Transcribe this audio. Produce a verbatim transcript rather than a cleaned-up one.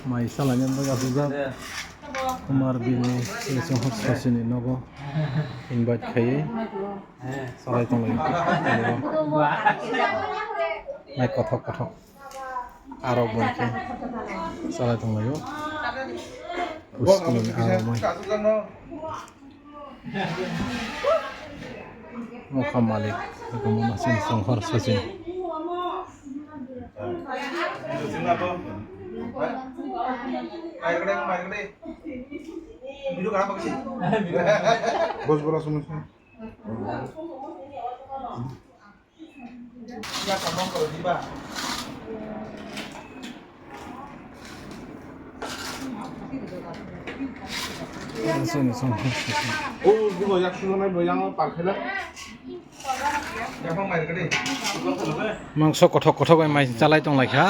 Mai salaina bagwi aswkjak Kumar Bini Songkhor Sachini nogo invite khaiwi salai tonglaio. Mai kothok kothok. Arok bai khe salai tonglaio. Puskuni arok bai. Mokha malik, Kumar Singh Songkhor Sachin. Bos bola sumui sumui. Mangso kothok kothok bai mai chalai tong lai kha.